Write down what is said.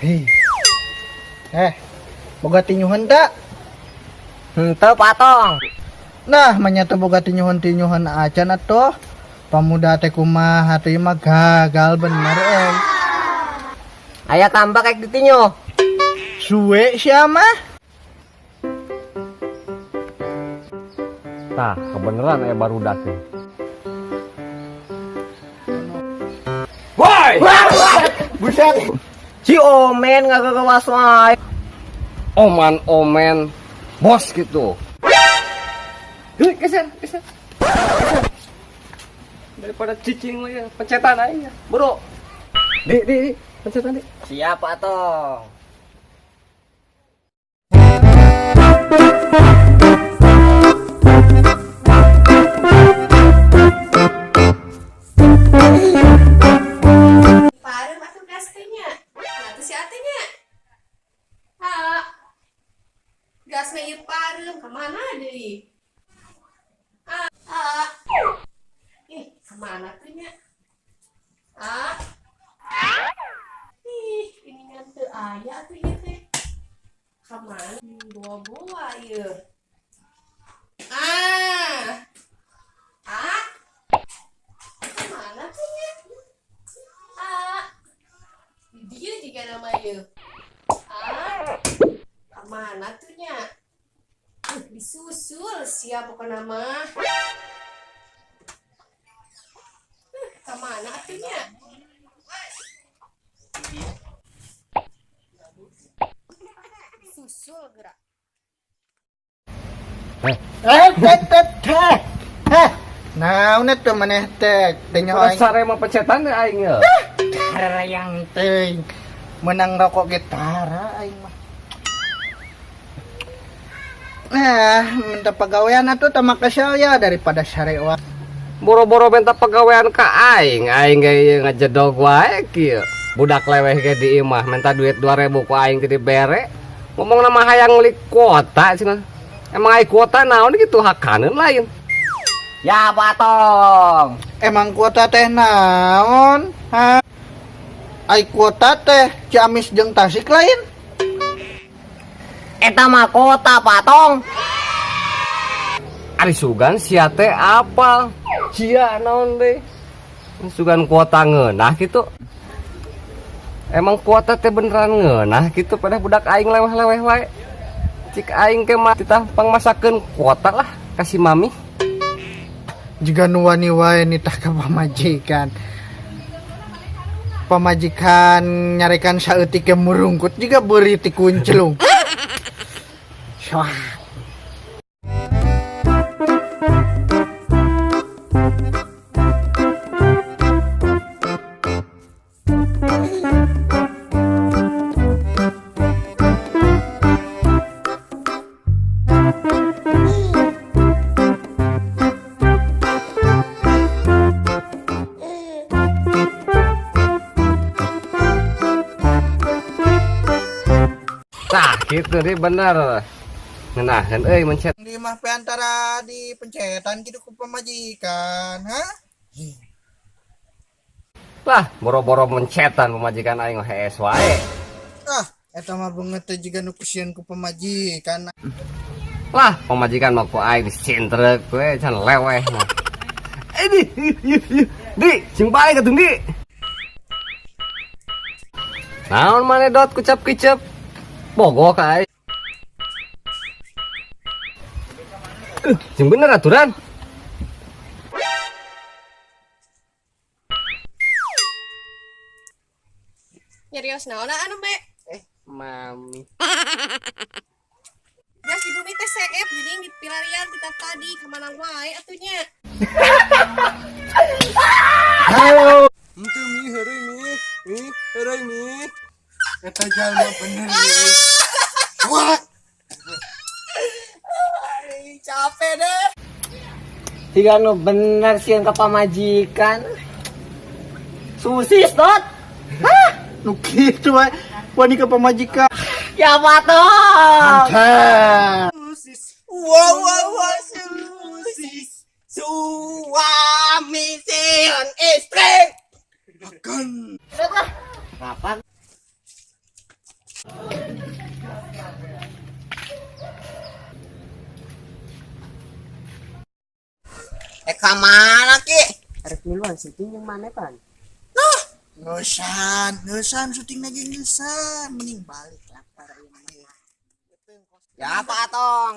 Hei. Eh, boga tinyuhan tak? Henteu patong. Nah, manya teu boga tinyuhan-tinyuhan acan atuh. Pamuda teh kumaha atuh, ieu mah gagal bener eh. Aya tambak kayak ditinyo. Suwe sia mah. Tah, kebeneran aya barudak teh. Woi! Buset. Si Omen ngagawas wae. Oman omen bos gitu. Hei, geser, geser. Geser. Daripada cicing lah ya, pencetan aja. Bro. Di, pencetan di. Siap patong. Parem atuh gas teh nya. Nah, tuh si Ate nya. Ha. Gasna ieu parem ka mana deui? Ha. Ha. Ih, ka mana tuh nya? Ha. Ih, ini ngan teu aya atuh ieu teh. Ka mana? Boa-boa ieu. Ah. Ah. Ka mana tuh nya? Ah. Dia juga nama ieu. Ah. Ka mana tuh nya? Disusul siapa pokokna mah. Ka mana atuh nya? Susul gerak. Eh, teh teh teh. Heh. Naon eta maneh teh? Teh nyaho aing. Sare mah pencetan teh aing ye. Yang teuing. Menang rokok ge tara aing mah. Nah, minta pagawean atuh tah kesel ya daripada sare wae. Boro-boro minta pagawean ka aing, aing ge ieu ngajedog wae kieu. Budak leweh ge di imah minta duit 2000 ku aing teh dibere. Ngomong nama hayang meuli kuota cenah. Emang ai kuota naon gitu hakaneun lain. Ya patong. Emang kuota teh naon? Ha? Ai kuota teh Ciamis jeung Tasik lain? Eta mah kota patong. Ari sugan sia teh apal. Cia naon deui? Sugan kuota ngeunah gitu. Emang kuota teh beneran ngeunah gitu pada budak aing leweh-leweh wae. Cik aing ke mah titah pangmasakeun kuota lah kasih mami. Jiga nu wani wae nitah ka pamajikan. Pamajikan nyarekan saeutik ke murungkut jiga beuri ti kunclung. Wah. Tah gitu deh bener. Ngeunaheun euy mencet. Di mah pe antara di pencetan gitu ku pamajikan, ha? Lah, boro-boro mencetan pamajikan aing hees wae. Ah, eta mah beungeut teh jiga nu kusieun ku pamajikan. Lah, pamajikan mah ku aing disintrek we can leweh mah. Eh di, di, sing balik atuh di. Naon maneh dot kucap kicep? Bogoh ka aing. Sing bener aturan. Nyerios naon anu be? Mami. Gas di bumi teh seep geuning di pilarian kita tadi ka mana wae atuh nya. Halo. Henteu mi heureuy mi. Mi heureuy mi. Eta jalma bener. Wah. Capek deh. Jiga nu bener sieun ka pamajikan. Susis dot. Hah? Nu kitu wae. Wani ka pamajikan. Ya patong. Mantap. Wow wow wow susis. Suami sieun istri. Akan. Kapan? Eh, ka mana, Ki? Arek miluan syuting yang mana pan? Ngeusan, ngeusan syuting lagi ngeusan, mending balik lapar ieu mah. Ya, Pak Atong.